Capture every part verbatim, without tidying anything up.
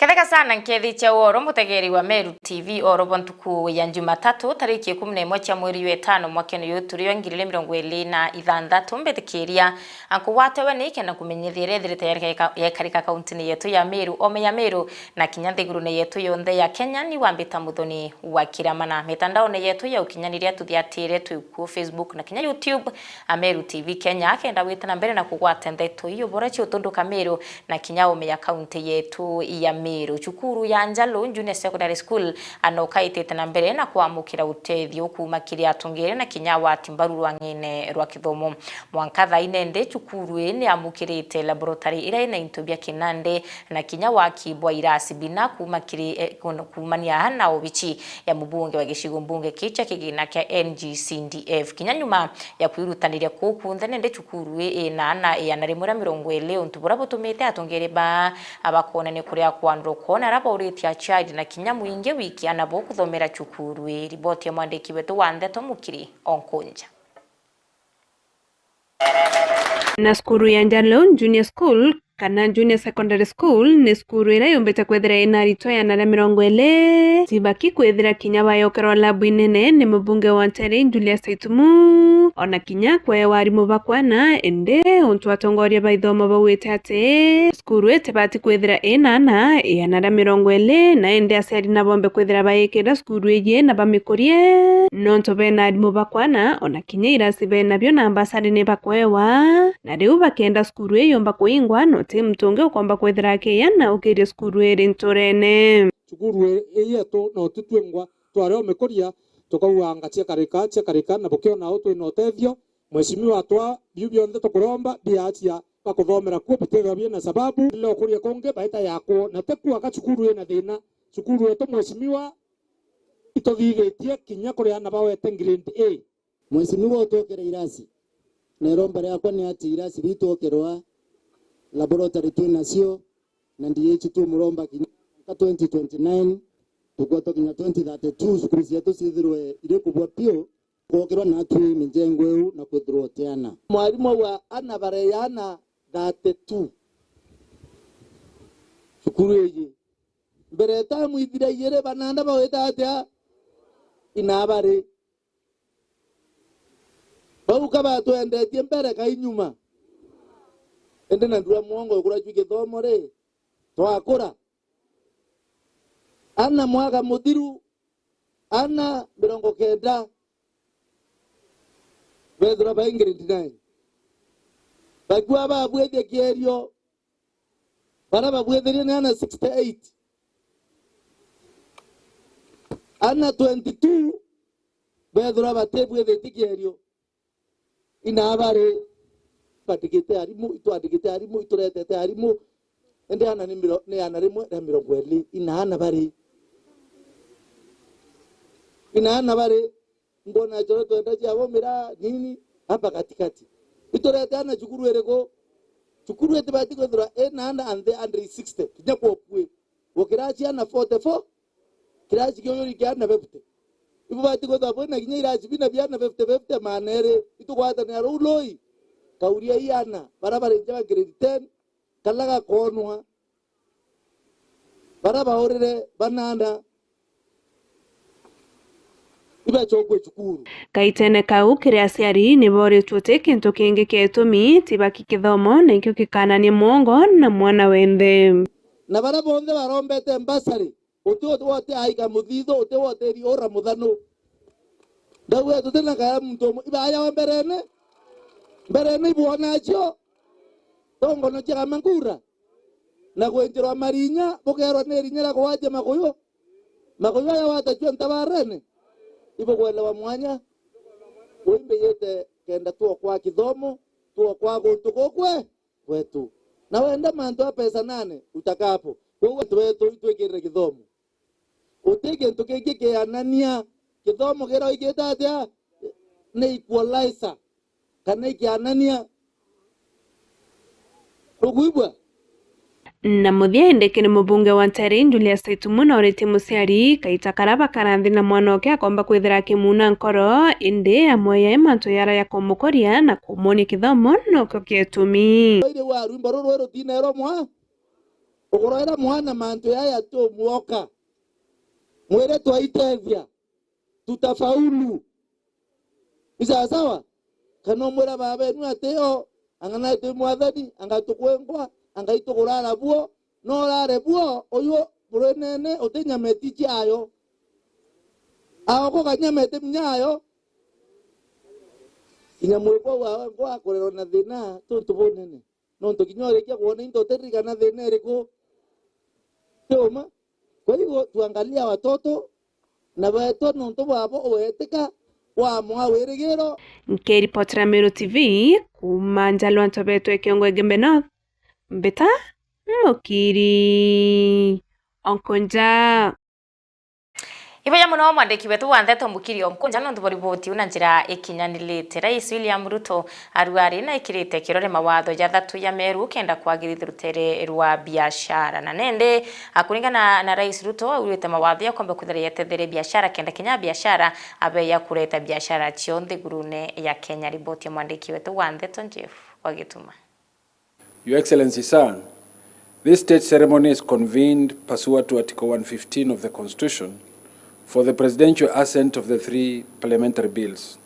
Ketheka sana nkethicia woro mutegeri wa Meru T V oro bwa ntuku ya Jumatatu tariki ikumi na imwe cia mweri wa itano mwakene uyu turio ngiri igiri na mirongo iri na ithanthatu, mbitikiria ankugwatewe ni kenda kumenyithia iria ithirite yarika-, yekarika kauntini yetu ya Meru, ome ya Meru, na kinya nthigurune yetu yonthe ya Kenya. Ni wambita Muthoni wa Kiramana. Mitandaone yetu ya ukinyaniria tuthiatire twi kuo Facebook na kinya YouTube, Ameru T V Kenya, akenda gwita na mbere na kugwata ndeto iyo bora cio tundu ka Meru na kinya ome ya kaunti yetu ya Meru. Cukuru ya Njalu Junior Secondary School anoka itite na mbere na kwamukira utethio kuuma kiri atungiri na kinya wati mbaru rwang'ine rwa kithomo. Mwanka thaa ine nde, cukuru ii ni amukirite laboratory iria ina into bia kinandi na kinya waki bwa irasi bina kuuma kiri, eh, kun-, kuumania na obici ya mubunge wa gicigo mbunge kiu kia kigina kia N G C D F. Kinya nyuma ya kwirutaniria kuu kunthe, nende cukuru ii ina ana igana rimwe ria mirongo iri, untu buria butumite atongeri baa abakonania kuria kwanduruka na aria bauritie aciari na kinya mwingi wiki ana bo kuthomera cukuru ii. Riboti ya mwandiki wetu wa ndeto Mukiri Onkunja. Na cukuru ya Njalu Junior School kana Junior Secondary School ni cukuru iria yumbite kwithira ina aritwa igana ria mirongo iri. Tibaki kwithira kinya bayokerwa labu inene ni mubunge wa Ntere Julius Saitumu, ona kinya kwewa arimu bakwana, indi untu atongoria ba ithomo bauite ati cukuru itibati kwithira ina ana igana ria mirongo iri, na indi aciari nabombe kwithira bayikira cukuru iji na bamikurie, nontu bena arimu bakwana, ona kinya irasi benabio na mbasari ni bakwewa. Na riu bakenda cukuru ii yumba kuingwa, no ti muntu ungi ukomba kwithira akiya na ukiria cukuru iri nturene. Cukuru ii yetu no ti twingwa twari o mikuria, tukauga anga ciakarika, ciakarika, na bukiona uu twina utethio, Mheshimiwa, twa biu bionthe tukuromba biacia bakuthomera kuo bitethwa biina sababu. Ile ukuria kungi baita yakuo, na ti kwaka cukuru ina thina. Cukuru yetu, Mheshimiwa, ituthithitie kinya kuri ana bawete grade A. Mheshimiwa, utwokere irasi. Na iromba riakwa ni ati irasi biu itwokerwa, laboratory twi nacio, na D H tumuromba kinya mwaka twenty twenty-nine, tukwatwa kinya twenty thirty-two, cukuru cietu ciithirwe iri kubua piu, kwokirwa natwi mijengo iu na kwithirwa uteana. Mwarimu auga ana bareana thirty-two cukuru iji. Mbere tamu ithira igiri, bananda bawita atia? Inabari. Bau ka batwendetie mbere kai nyuma. Indi na ndua mwongo ikura jwi githomo ri, twakura. Ana mwaka muthiru, ana mirongo kenda bethirwa bai grade nine. Bakua babwithia kierio, baria babwithirie ni ana sixty-eight. Ana twenty-two bethirwa batibwithitie kierio. Inabari, twandikite arimu, itwandikite arimu, ituretete arimu. Indi ana ni miro-, ni ana rimwe ria mirongo iri. Inaana bari. Inaana bari. Mbona choro twenda cia bo mira nini hapa katikati. Iturete ana cukuru iriku? Cukuru itibati kwithirwa ina ana and the hundred sixty kinya kwa ukui. Gukira ciana forty-four, kirasi kiu yuri kia ana fifty. Ibubati kwithirwa bwina kinya irasi bina bia ana fifty fifty maana iri. Itugwatanira ruu rui. Kauria i ana bara bari nja ba grade ten, kala gakoonwa. Bara baurire banana ibachokwe cukuru. Kaitene kau, kiri aciari ni boritwe ti kintu kingi kia itumi, tibaki kithomo, na ikio kikanania mwongo na mwana wenthe. Na bara bonthe barombete mbasari, uti wote aika muthithu, uti wote ri ura muthanu. Ndauga tuti na kaya muntu umwe, ibaya wa mberene, mberene ibwona cio, tongono cia kama nkura. Na gwinjirwa marinya, bukeerwa ni irinya ria kugwatia makuyu. Makuyu aya watachua ntabarene. Ibukwelewa mwanya. Ui mbiyite kenda tuokwa kithomo, tuokwa guntu gukwe kwetu. Na wenda mantu a pesa nane, utakapo. Kwou antu betu itwikirire kithomo. Guti kintu kingi kianania. Kithomo kiria wikite atia? Ni equalizer, kana ikianania. Ukuigua? Na muthia indi kiri mubunge wa Ntere Julius Saitumu na uritie muciari kaita karia bakara nthi na mwana oke akomba kwithira akimuuna nkoro, indi amweyae mantu yara ya kumukoria na kumwonia kithomo nokio kietumi. Iri wa rwimbo ruru rutinerwa mwa Ukurwaira mwana mantu yaya tu mwoka. Mwire twaitethia. Tutafaulu. Ni sawa sawa? Kana umwira baba enu ati o, ang'ana ati mwathani, anga tukwengwa, anga itukurara buo, no urare buo, uyu murwenene uti nyama iti ciayo. Ago kukanyama iti mnyayo. Kinya mwikwa wawe ngwa kurerwa na thina tuntu bunene. Nontu kinya urikia kwona into utiririkana thina iriku. Ti uma? Kwa hivyo tuangalia watoto na beetwa nontu bwabo uetika wamwa wirigiro. Nkiripotera Meru T V kuuma Njalwa Ntobetwe Kiongo Igembe North, mbita Mukiri Onkonja. Ibuya mono mwandiki wetu wa ndeto Mukiri Onkonja nontu bwa riboti iu na njira ikinyanirite. Rais William Ruto arua ari na ikirite kirore mawatho jathatu ja Meru kenda kwagirithia rutere rwa biashara. Na nende, a, kuringana na Rais Ruto, aurite mawatho ya kwamba kwithira yetetheria biashara kenda kinya biashara abe ya kureta biashara cionthe ngurune ya Kenya. Riboti ya mwandiki wetu wa ndeto Jeff Wagituma. Your Excellency, sir, this state ceremony is convened pursuant to Article one fifteen of the Constitution for the presidential assent of the three parliamentary bills,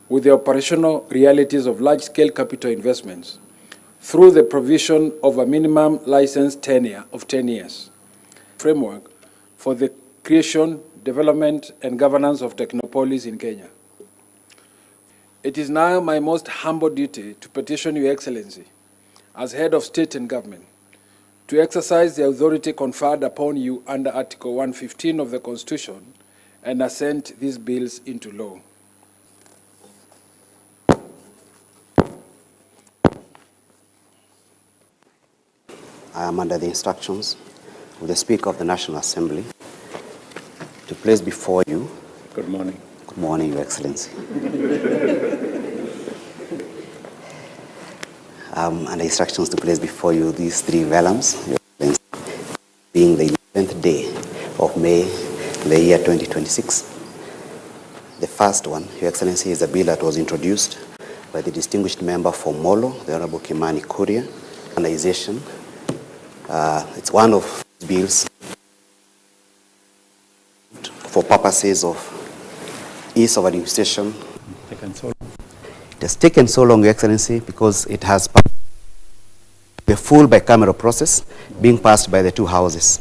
with the operational realities of large-scale capital investments through the provision of a minimum license tenure of ten years, framework for the creation, development and governance of technopolis in Kenya. It is now my most humble duty to petition Your Excellency, as Head of State and Government, to exercise the authority conferred upon you under Article one fifteen of the Constitution and assent these bills into law. I am under the instructions of the Speaker of the National Assembly to place before you. Good morning. Good morning, Your Excellency. Um, under instructions to place before you these three vellums, Your Excellency, being the eleventh day of May, the year twenty twenty-six. The first one, Your Excellency, is a bill that was introduced by the distinguished member for Molo, the Honorable Kimani Kuria. Organization. Uh, it's one of these bills for purposes of ease of administration. It has taken so long, Your Excellency, because it has passed the full bicameral process being passed by the two houses.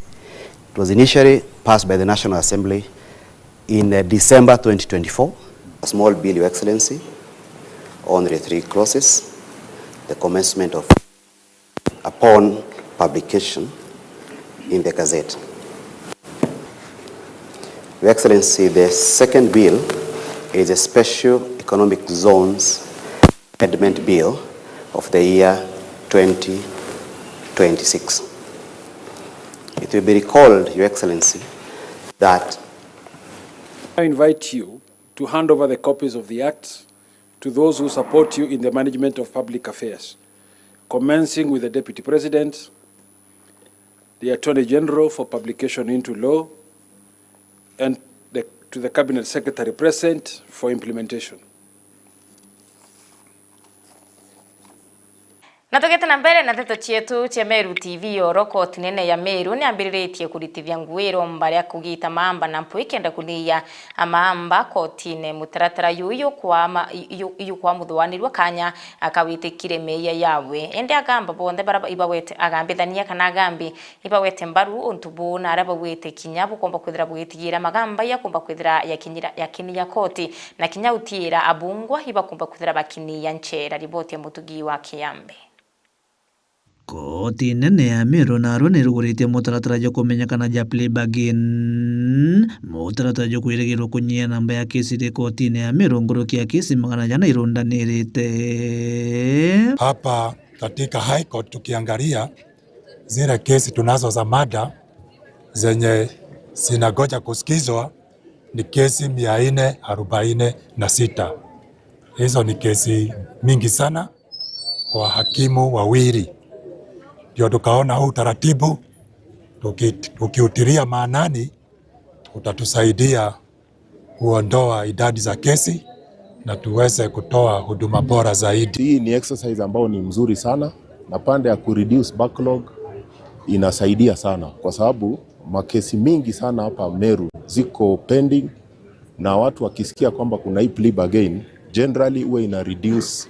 It was initially passed by the National Assembly in, uh, December twenty twenty-four. A small bill, Your Excellency, only three clauses. The commencement of upon publication in the Gazette. Your Excellency, the second bill is a Special Economic Zones Amendment Bill of the year twenty twenty-six. It will be recalled, Your Excellency, that I invite you to hand over the copies of the Act to those who support you in the management of public affairs, commencing with the Deputy President, the Attorney General for publication into law, and the, to the Cabinet Secretary present for implementation. Na tugite na mbere na ndeto cietu cia Meru T V, oro koti nene ya Meru niambiriritie kuritithia ngugi iromba ria kugita maamba na mpwi kenda kuniia amaamba kotine. Mutaratara juu jukwa ma-, ju-, jukwa muthuanirua kanya akawitikire meeyia yawe. Indi agamba bonthe baria ibawete, agambithania kana agambi ibawete mbaru untu buu, na aria bauite kinya bukomba kwithira bugitigira magamba yakomba kwithira yakinyira, yakinyia koti, na kinya utiira abungwa ibakomba kwithira bakiniia nchera. Riboti ya Mutugi wa Kiambe. Koti nene ya Meru narua niruguritie mutaratara jwa kumenyekana ja plea bargain. Mutaratara jwa kwirigirwa kunyia namba ya kesi iri kotine ya Meru, nkuruki ya kesi magana jana irundanirite. Hapa katika High Court tukiangalia zile kesi tunazo za mada zenye zinagoja kusikizwa ni kesi mia nne arobaini na sita. Hizo ni kesi mingi sana kwa hakimu wawili. Ndio tukaona huu utaratibu tuki-, tukiutilia maanani utatusaidia kuondoa idadi za kesi na tuweze kutoa huduma bora zaidi. Hii ni exercise ambayo ni mzuri sana, na pande ya kureduce backlog, Inasaidia sana kwa sababu makesi mingi sana hapa Meru ziko pending, na watu wakisikia kwamba kuna hii plea bargain, generally huwa ina reduce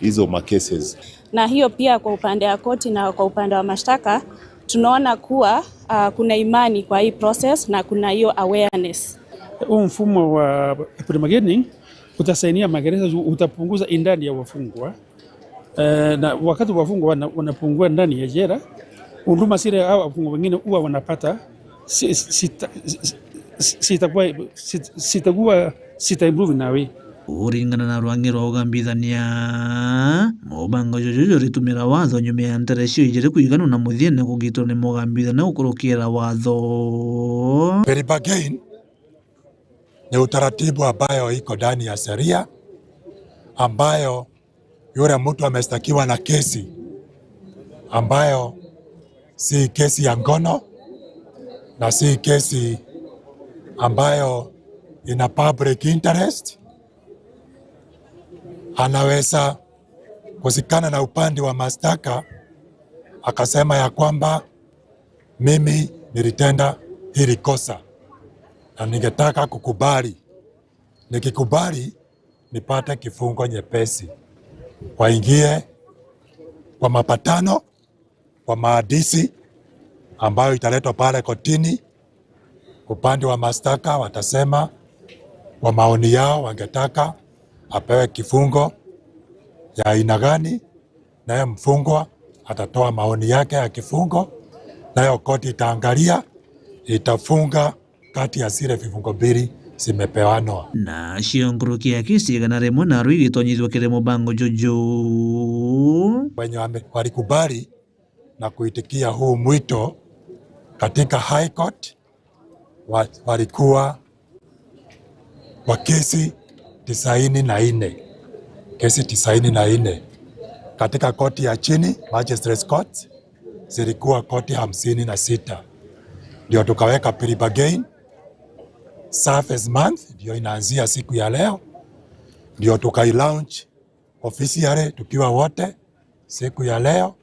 hizo macases. Na hiyo pia kwa upande wa koti na kwa upande wa mashtaka, tunaona kuwa, ah, kuna imani kwa hii process na kuna hiyo awareness. Huu mfumo wa plea bargaining utasaidia magereza juu utapunguza idadi ya wafungwa. Eh, na wakati wafungwa wana-, wanapungua ndani ya jela, huduma zile hao wafungwa wengine huwa wanapata si-, sita-, si-, si-, sitakuwa, sit-, sitakuwa, sita improve in a way. Kuringana na rwang'i rwa ugambithania, mubango juju juritumira watho nyuma ya nterecio ijiri kwigana na muthiene kugitwa ni mugambithania gukurukira watho. Plea bargain ni utaratibu ambayo iko ndani ya sheria, ambayo yule mtu ameshtakiwa na kesi ambayo si kesi ya ngono na si kesi ambayo ina public interest, anaweza kusikana na upande wa mashtaka akasema ya kwamba mimi nilitenda hili kosa na ningetaka kukubali. Nikikubali, nipate kifungo nyepesi. Waingie kwa mapatano, kwa maadisi ambayo italetwa pale kotini. Upande wa mashtaka watasema kwa maoni yao wangetaka apewe kifungo ya aina gani, naye mfungwa atatoa maoni yake ya kifungo, nayo koti itaangalia, itafunga kati ya zile vifungo mbili zimepeanwa. Nacio nkuruki ya kesi igana rimwe naru igitonyithua kiri mubango juju. Wenye wame-, walikubali na kuitikia huu mwito katika High Court wa-, walikuwa kwa kesi tisaini na nne. Kesi tisaini na nne. Katika koti ya chini, Magistrates Court, zilikuwa koti hamsini na sita. Ndio tukaweka plea bargain. Service Month ndio inaanzia siku ya leo. Ndio tukailaunch officially tukiwa wote siku ya leo.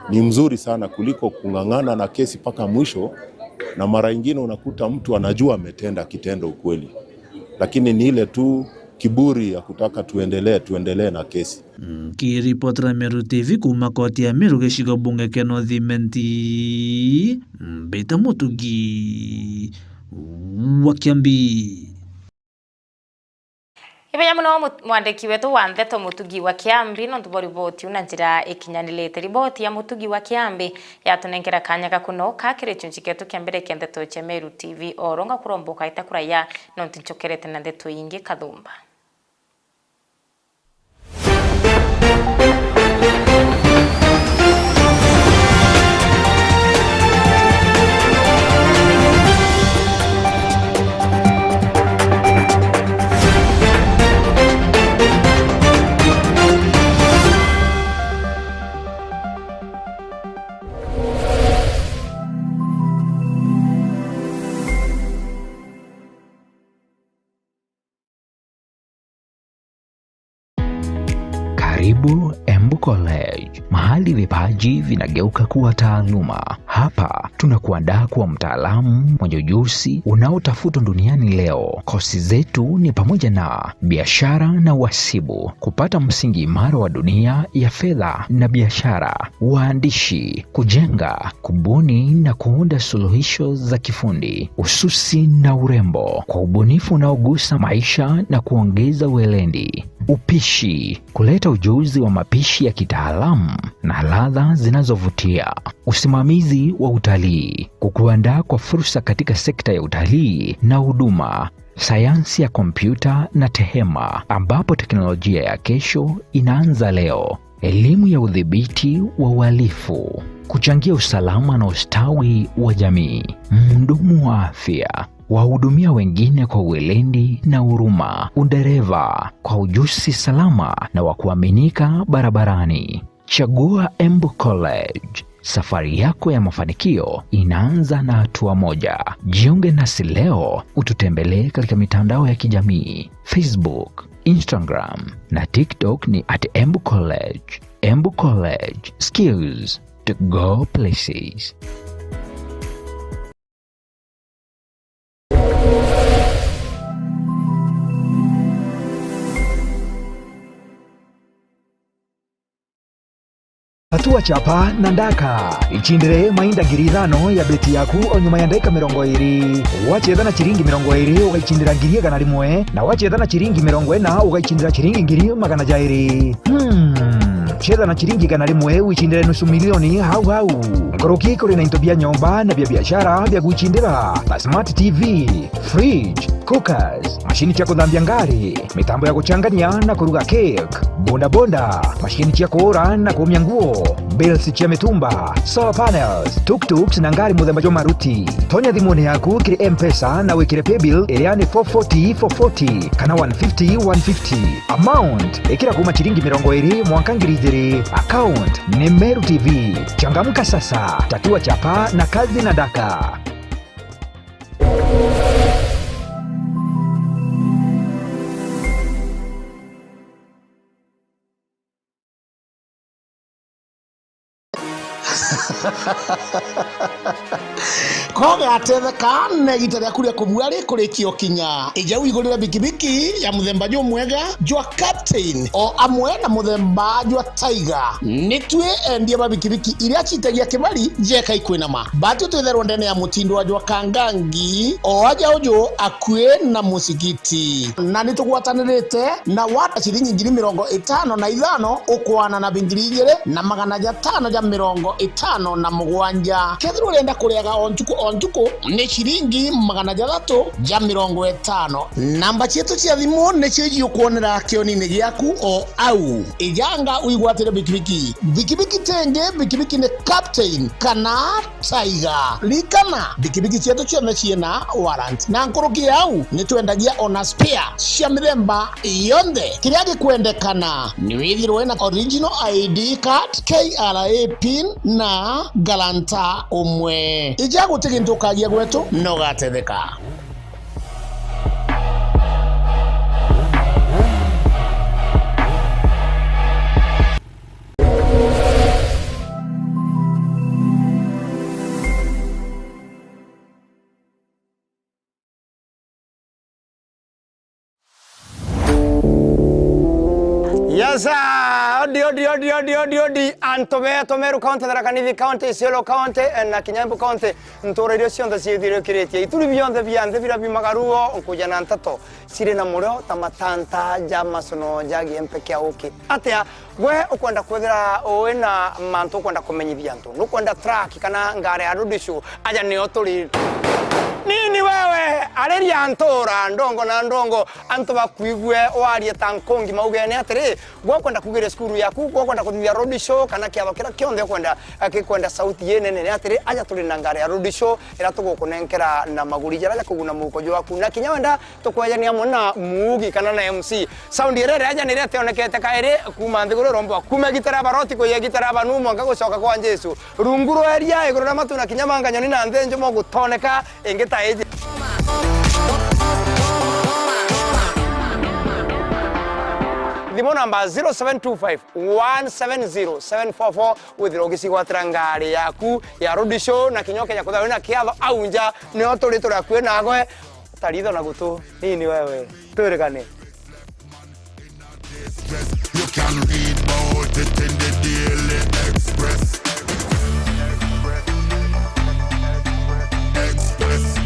Ni mzuri sana kuliko kung'ang'ana na kesi mpaka mwisho, na mara ingine unakuta mtu anajua ametenda kitendo ukweli, lakini ni ile tu kiburi ya kutaka tuendelee, tuendelee na kesi. Nkiripotera Meru T V kuuma koti ya Meru gicigo bunge kia North Imenti, mbita Mutugi wa Kiambi. Ibeya muno mu-, mwandiki wetu wa ndeto Mutugi wa Kiambi, nontu bwa riboti iu na njira ikinyanirite. Riboti ya Mutugi wa Kiambi yatunenkera kanya ga kunoka kiri gichunchi kietu kia mbere kia ndeto cia Meru T V. Oro ngakuromba ukaita kuraya, nontu nchokerete na ndeto ingi kathumba. Karibu Embu College, mahali vipaji vinageuka kuwa taaluma. Hapa tunakuandaa kuwa mtaalamu mwenye ujuzi unaotafutwa duniani leo. Kosi zetu ni pamoja na biashara na uhasibu, kupata msingi imara wa dunia ya fedha na biashara, uandishi, kujenga, kubuni na kuunda suluhisho za kifundi, ususi na urembo, kwa ubunifu unaogusa maisha na kuongeza weledi, upishi, kuleta ujuzi wa mapishi ya kitaalamu na ladha zinazovutia, usimamizi wa utalii, kukuandaa kwa fursa katika sekta ya utalii na huduma, sayansi ya kompyuta na tehema, ambapo teknolojia ya kesho inaanza leo. Elimu ya udhibiti wa uhalifu, kuchangia usalama na ustawi wa jamii, mhudumu wa afya, wahudumia wengine kwa weledi na huruma, udereva kwa ujuzi salama na wa kuaminika barabarani. Chagua Embu College. Safari yako ya mafanikio inaanza na hatua moja. Jiunge nasi leo, ututembelee katika mitandao ya kijamii, Facebook, Instagram na TikTok ni at Embu College. Embu College, skills to go places. Tatua chapa na ndaka. Ichindire mainda ngiri ithano ya beti yaku o nyuma ya ndagika mirongo iri. Wachetha na chiringi mirongo iri, ugaicindira ngiri igana rimwe, na wachetha na chiringi mirongo ina, ugaicindira chiringi ngiri magana jairi. Hmm. Chetha na chiringi igana rimwe, wicindire nusu milioni hau hau. Nkuruki kuri na into bia nyomba na bia biashara bia gwicindira, ta smart T V, fridge, cookers, mashini cia kuthambia ngari, mitambo ya guchangania na kuruga cake, bodaboda, mashini cia kuura na kuumia nguo, bills cia mitumba, solar panels, tuk-tuks na ngari muthemba jwa maruti. Tonya thimuni yaku kiri M-Pesa na wikire paybill iria ni four forty four forty kana one fifty one fifty. Amount, ikira kuma chiringi mirongo iri mwanka ngiri ijiri. Account ni Meru T V. Changamka sasa, tatua chapa na kazi na daka. Kogatetheka na igita riaku ria kubua rikurikia ukinya. Ija wigurire bikibiki ya muthemba jumwega jwa Captain o amwe na muthemba jwa Tiger. Nitwi endia ba bikibiki iria citagia kibari jeka ikwinama. Batwi twitherwa ndene ya mutindwa jwa Kangangi o aja uju akui na musigiti. Na nitugwatanirite na wata ciringi ngiri mirongo itano na ithano ukwana na bingiri ijiri na magana jatano ja mirongo itano na mugwanja. Kethirwa urenda kuriaga o ntuku o ntuku, ni ciringi magana jathatu ja mirongo itano. Namba cietu cia thimu nicio ijiukwonera kionini giaku o au. Ijanga uigwatire bikibiki. Bikibiki tingi, bikibiki ni Captain kana Tiger. Ririkana, bikibiki cietu cionthe ciina warrant. Na nkuruki ya au, ni twendagia ona spare cia mithemba yonthe. Kiria gikwendekana ni withirwe na original I D card, K R A pin na guarantor umwe. Ija guti gintu ukagia gwetu, na ugatetheka. Yes, sir. Odi, odi, odi, odi, odi, odi. Antu betu Meru County, Tharaka Nithi County, Isiolo County, eh, na kinya Embu County, ntura iria cionthe ciithirikiritie. Ituri bionthe bia nthi biria biumagaru o nkuja na nteto ciri na murio ta matanta ja macono ja giempe kia uki. Atia? Gwe ukwenda kwithira wi na mantu ukwenda kumenyithia antu, nukwenda track kana ngari ya road show, aja nio turi. Nini wewe, ariria ntura ndongo na ndongo, antu bakuigue warie ta nkungi maugene atiri, gwe ukwenda kugiria cukuru yaku, gwe ukwenda kuthithia road show kana kiatho kiria kionthe ukwenda, eh, gikwenda sauti inene, ni atiri, aja turi na ngari ya road show iria tugukunenkera na maguri jaria jakuguna muhuko jwaku, na kinya wenda tukwejania amwe na muugi kana na M C. Sound iria ireja niria tionekete kairi kuuma nthiguru irombwa. Kuuma gitara baroti kuya gitara banu mwanka gucoka kwa Jesu. Rungu rwa eria, iguru ria matu na kinya manga nyoni na nthi njumo gutoneka ingi ta iji. Thimu namba zero seven two five one seven zero seven four four, withirwa ugicigwatira ngari yaku ya road show na kinya ukenya kwithirwa wina kiatho au nja, nio turi turi akui nawe. Taritho na gutu, nini wewe? Twirigane. You can read about it in the Daily Express. Express.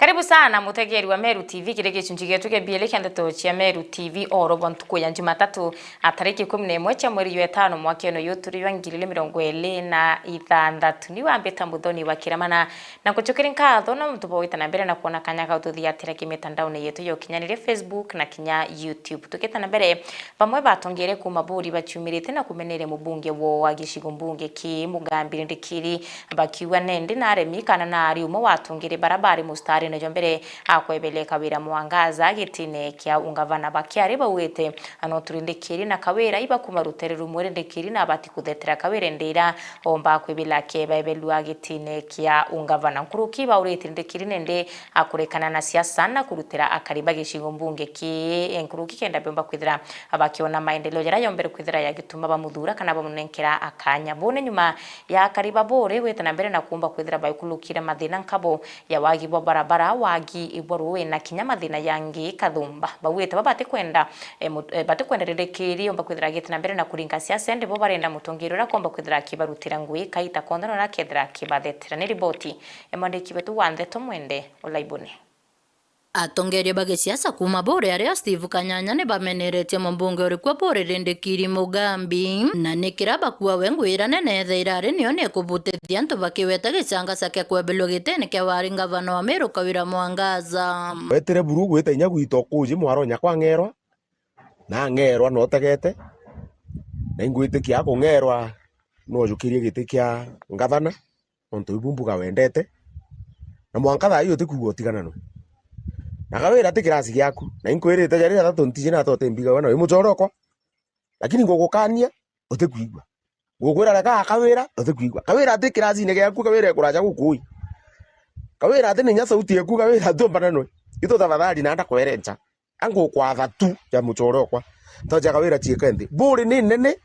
Karibu sana mutegeri wa Meru T V kiri gicunji gietu kia bieli kia ndeto cia Meru T V oro bwa ntuku ya Jumatatu, a tariki ikumi na imwe cia mweri jwa itano mwakene uyu turi jwa ngiri igiri mirongo iri na ithanthatu. Ni wambita Muthoni wa Kiramana, na ngucukiri nkatho na muntu bwa gwita na mbere na kwona kanya ga ututhiatira ki mitandaone yetu ya ukinyaniria, Facebook na kinya YouTube. Tukita na mbere, bamwe batongere kuuma buri baciumirite na kumeneria mubunge woo wa gicigo mbunge ki Mugambi Ndikiri, bakiuga nendi na aremi kana na ari umwe wa atongere bara bari mustarine jwa mbere Akwebeleka Kawira Mwangaza gitine kia ungavana bakiari bauite, ano turindikiri na Kawira iba kuma rutere rumwe rindikiri na abati kuthetera Kawira ndira omba kwibila kiebebelua gitine kia ungavana. Nkuruki baurite ndikiri nende akurekana na siasa na kurutira akari ba gicigo mbunge ki nkuruki kenda biomba kwithira bakiona maendeleo jaria yombere kwithira yagituma bamuthura kana bamunenkera akanya. Bune nyuma ya akari ba Buuri gwita na mbere na kuumba kwithira baikulukire mathina nkabo ya wagi bwa barabara, wagi bwa ruui na kinya mathina yangi kathumba. Bauite bo batikwenda, eh, mut-, eh, batikwenda ririkiri omba kwithira agite na mbere na kuringa siasa, indi bo barenda mutongeria uria akomba kwithira akibarutira ngui kaita konthe nona akethira akibathetera. Ni riboti ya mwandiki wetu wa ndeto Mwende Olaibuni. Atongeria ba gisiasa kuuma Buuri ario Steve Kanyanya ni bameneretie mumbunge uri kuo Buuri Rindikiri Mugambi, na ni kira bakua we ngwira nene ethaira ari nio ni ikubutithia antu bakiweta gicangasa kia kwebelwa gitene kia wari ngavana wa Meru Kawira Mwangaza. Wetire buru gwita inya gwita ukuji mwaro nya kwa ng'erwa, na ng'erwa no tegete, na ingwitikia akung'erwa no ujukirie giti kia ngavana. Nontu ibu mbuga wendete, na mwanka thaa ii utikwigua utigana nwe. Na Kawira ti kirasi giaku, na inkwirite jari jathatu ntiji na tote mbiga we na wi muchore okwa. Lakini ngugukania, utikwigua. Ngukwira reka Kawira, utikwigua. Kawira ati kirasine giaku, Kawira ekuraja guku ui. Kawira ati ninya sauti yeku, Kawira ati umbana nwe. Itu tafadhali nanda kwerencha. Angukwatha tu ja muchore okwa. Ntoja Kawira ciika nthi. Buuri ni nene,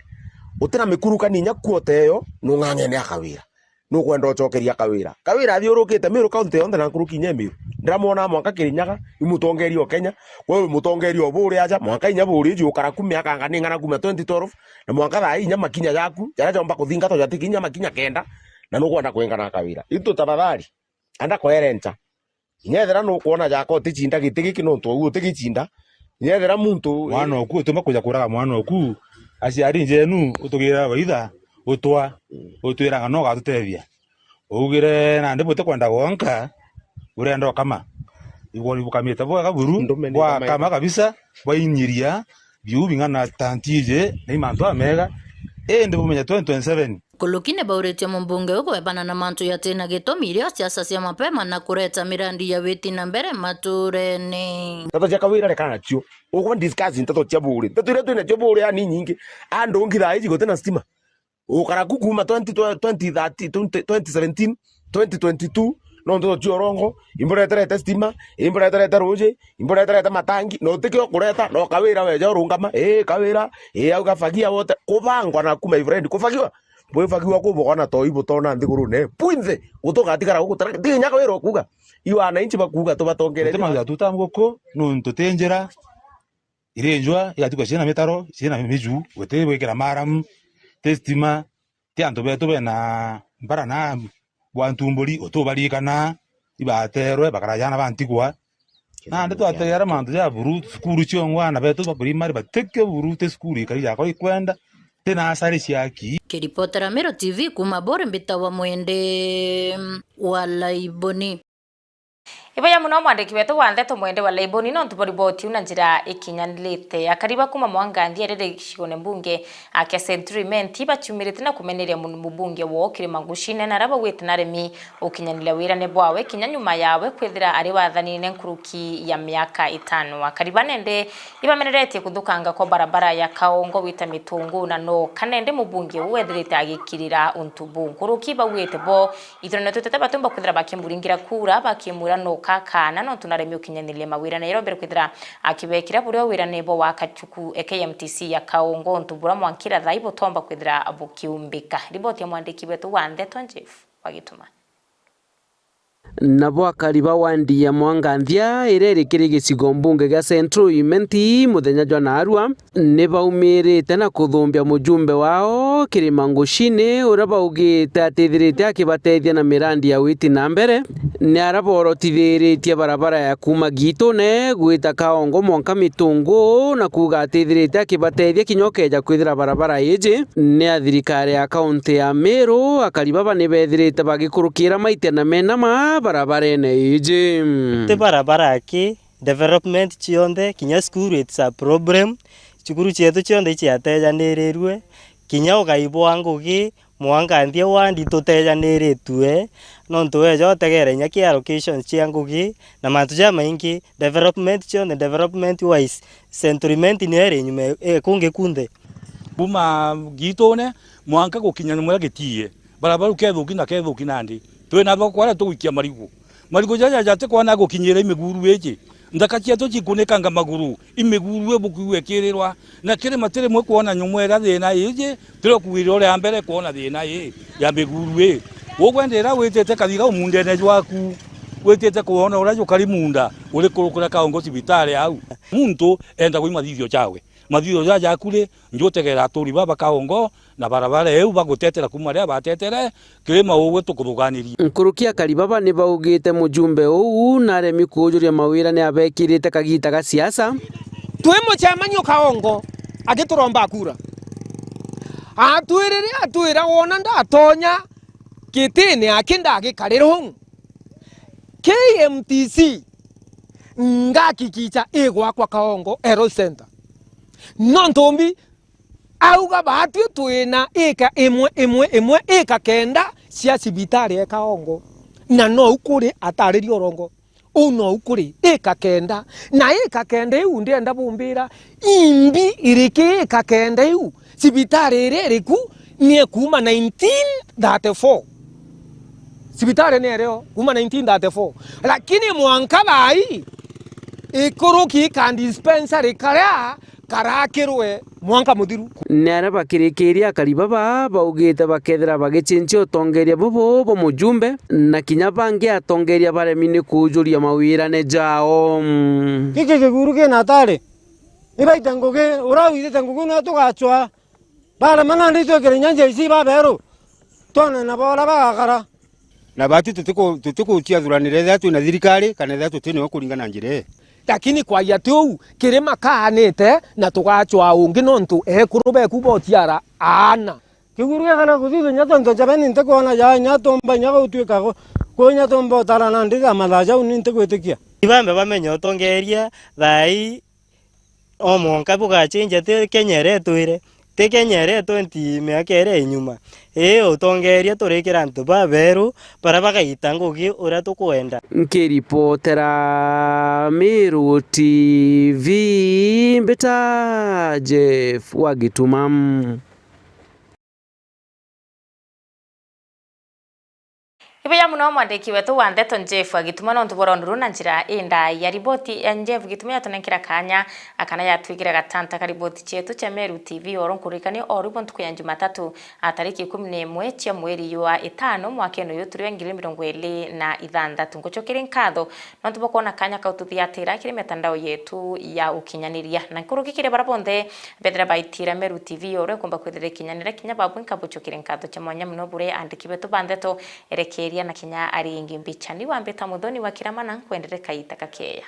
utina mikurukani inya kuota eyo, nung'ang'ene a Kawira. Nukwenda ucokeria Kawira. Kawira athiurukite Meru kaunti yonthe na nkuruki inya Meru. Ndiramwona mwanka Kirinyaga, i mutongeria o Kenya, we wi mutongeria o Buuri aja, mwanka inya Buuri iji ukara ku miaka ng'ana ing'ana kuma twenty twelve, na mwanka thaa ii inya makinya jaku, jaria jomba kuthingatwa jatiki inya makinya kenda, na nukwenda kwingana a Kawira. Itu tafadhali, anda kwerencha. Inya ethira nukwona jaka uticinda giti giki nontu ou utigicinda, inya ethira muntu mwana oku utumba kuja kuraga mwana oku, aciari njenu utugira waitha utwa, utwiraga no ugatutethia. Ugire nandi butikwenda gwonka, urenda ukama. Igwo ibukamite bwega buru, ndume ni bwakama kabisa, bwainyiria biu bing'ana ta ntiji na i mantu amega, indi bumenya twenty twenty-seven. Nkuruki ni bauritie mumbunge uyu kwebana na mantu jatina gitumi irio siasa cia mapema na kureta mirandi ya witi na mbere maturene. Nteto cia Kawira rekana nacio. Ugwa discuss nteto cia Buuri. Nteto iria twinacio Buuri yani nyingi. Andu ngi thaa iji gutina stima. Ukara ku kuma twenty, twenty thirteen, twenty, twenty seventeen, twenty twenty-two, no nteto cia urongo, imbura eterete stima, imbura eterete ruji, imbura eterete matangi, na utikio kureta, no Kawira weja urungama, ii Kawira, ii auga fagia wote, kubangwa naku my friend, kufagiwa, bwifagiwa kubugwa na toi butona nthigurune, bwinthe, gutugatigara guku, ti inya Kawira ukuga, i wananchi bakuga tubatongererie. Guti mantu jatuta nguku, nuntu ti njira, iri njua, igatukwa ciina mitaro, ciina miju, guti gwikira maramu, ti stima, ti antu betu bena mbara na bwa ntumburi, utubarikana, ibaterwe, bakara jana bantigwa. Nandi twategera mantu ja buru, cukuru ciongwa, ana betu ba primary batikio buru, ti cukuru ikari jakwa ikwenda, ti nasari ciaki. Kiripotera Meru T V kuma Buuri mbitagwa Mwende wa Laiboni. Ibuya muno mwandiki wetu wa ndeto Mwende wa Laiboni, nontu bwa riboti iu na njira ikinyanirite. Akari ba kuma Mwanganthi erere gicigone mbunge kia Central Imenti baciumirite na kumeneria mu-, mubunge woo Kirima Ngucine na aria baugite na aremi gukinyaniria wirane bwawe kinya nyuma yawe kwithira ari wathanine nkuruki ya miaka itano. Akari ba nende ibameneretie kuthukanga kwa barabara ya Kaongo gwita Mitungu na no kanende mubunge uu ethirite agikirira untu buu. Nkuruki baugite bo Ithurano tutete batumba kwithira bakimuringira kura, bakimwira no kakana, nontu naremi ukinyaniria mawirane. Irombere kwithira akibekira buria wirane bwa waka chuku e K M T C ya Kaongo, untu bura mwankira thai butomba kwithira bukiumbika. Riboti ya mwandiki wetu wa ndeto Jeff Wagituma. Nabo akari ba wandi ya Mwanganthia, iria iri kiri gicigo mbunge gia Central Imenti, muthenya jwa naarua, ni baumirite na kuthumbia mujumbe wao Kirima Ngucine, uria baugite atithirite akibatethia na mirandi ya witi na mbere. Ni aria borotithiritie barabara ya kuuma Gitune gwita Kaongo mwanka Mitungu, na kuuga atithirite akibatethia kinya ukeja kwithira barabara iji ni ya thirikari ya kaunti ya Meru. Akari baba ni bethirite bagikurukira maite na menama barabarene iji. Ti barabara aki, development cionthe, kinya cukuru it's a problem. Cukuru cietu cionthe iciatejanirirue, kinya ugai bwa ngugi, Mwanka nthia wandi tutejaniritue, nontu weja utegere inya ki allocations cia ngugi na mantu jamaingi, development cionthe, development wise, Central Imenti niyo iri nyuma e, e kungi kunthe. Kuma Gitune mwanka gukinya nyuma ya Gitie, barabara u kethuki na kethuki nandi. Twina thoko aria tugwikia marigu. Marigu jaja jatikwona gukinyira imiguru iji. Nthaka cietu cikunikanga maguru, imiguru ibukiu ikirirwa. Na kirima tirimwe kwona nyumo iria thina iji, tiri kuwirira uria mbere kwona thina ii ya miguru ii. Ugwe ndira witite kathiga umundene jwaku, witite kwona uria jukari munda, uri kurukura kaongo cibitari au. Muntu enda gwi mathithio jawe. Mathithio jaja jaku ri, njutegera aturi baba kaongo, na barabara iu bagutetera kuma riria batetere, kirima ugwe tukuthuganirie. Nkuruki akari baba ni baugite mujumbe uu naremi kuujuria mawira ni abekirite kagiita ga siasa. Twi mucemanio kaongo, agituromba kura. Atwirire atwira wona ndatonya gitine aki ndagikarira uu. K M T C ngakikicha igwakwa kaongo Ero Center. Nontu mbi auga batwi twina ika imwe, imwe, imwe, ika kenda cia cibitari e kaongo, na nou kuri ataririe urongo. Uu nou kuri ika kenda, na ika kenda iu ndienda bumbira imbi iriki ika kenda iu, cibitari iria iriku ni ekuma nineteen thirty-four. Cibitari ni erio kuma nineteen thirty-four, lakini mwanka thaai ikuruki ka dispensary karia karakirwe mwanka muthiru. Ni aria bakirikiria akari baba baugite bakethira bagicinchia utongeria bubu bwa mujumbe, na kinya bangi atongeria baremi ni kuujuria mawirane jao. Giki kiguru kina atari, ibaite ngugi, uria withite ngugi niwe tugacwaa. Barema nandi twikire inya J C baberu, twone nabo uria bagakara. Na batwi tutiku-, tutikuciathuranira ethira twina thirikari kana ethira tuti niyo kuringana na njira ii. Lakini kwaria ti uu, kirima kaanite na tugacwaa ungi nontu ekuru beku botiara aana. Kiguru giakana kuthithia inya tonto jabeni ntikwona ja inya tumba inya gutwika ku-, ku inya tumba utara nandi ja mathaa jau ni ntigwitikia. Ibambe bamenye utongeria thaai. O mwanka bugachenja, ti Kenya iria itwire, ti Kenya iria twenty miaka iria inyuma. Ii, utongeria turikira antu baberu baria bagaita ngugi uria tukwenda. Nkiripotera Meru T V, mbita Jeff wa Gituma. Ibuya muno mwandiki wetu wa ndeto Jeff Gituma nontu bwa rwondu ruu na njira indai ya riboti ya Jeff Gituma yatunenkera kanya akana yatwikira gatanta ka riboti cietu cia Meru T V oro nkuririkania oru bwa ntuku ya Jumatatu a tariki ikumi na imwe cia mweri jwa itano mwakene uyu turi wa ngiri mirongo iri na ithanthatu. Ngucokeria nkatho nontu bwa kwona kanya kau tuthiatira kiri mitandao yetu ya ukinyaniria. Na nkuruki kiri baria bonthe bethira baitira Meru T V oro ikumba kwithira ikinyaniria kinya babwi nkabucokeria nkatho cia mwanya muno buri andiki betu ba ndeto erekeria na kinya ari ingi mbicha. Ni wambita muthoni wa kiramana nkwendere kaita kakeya.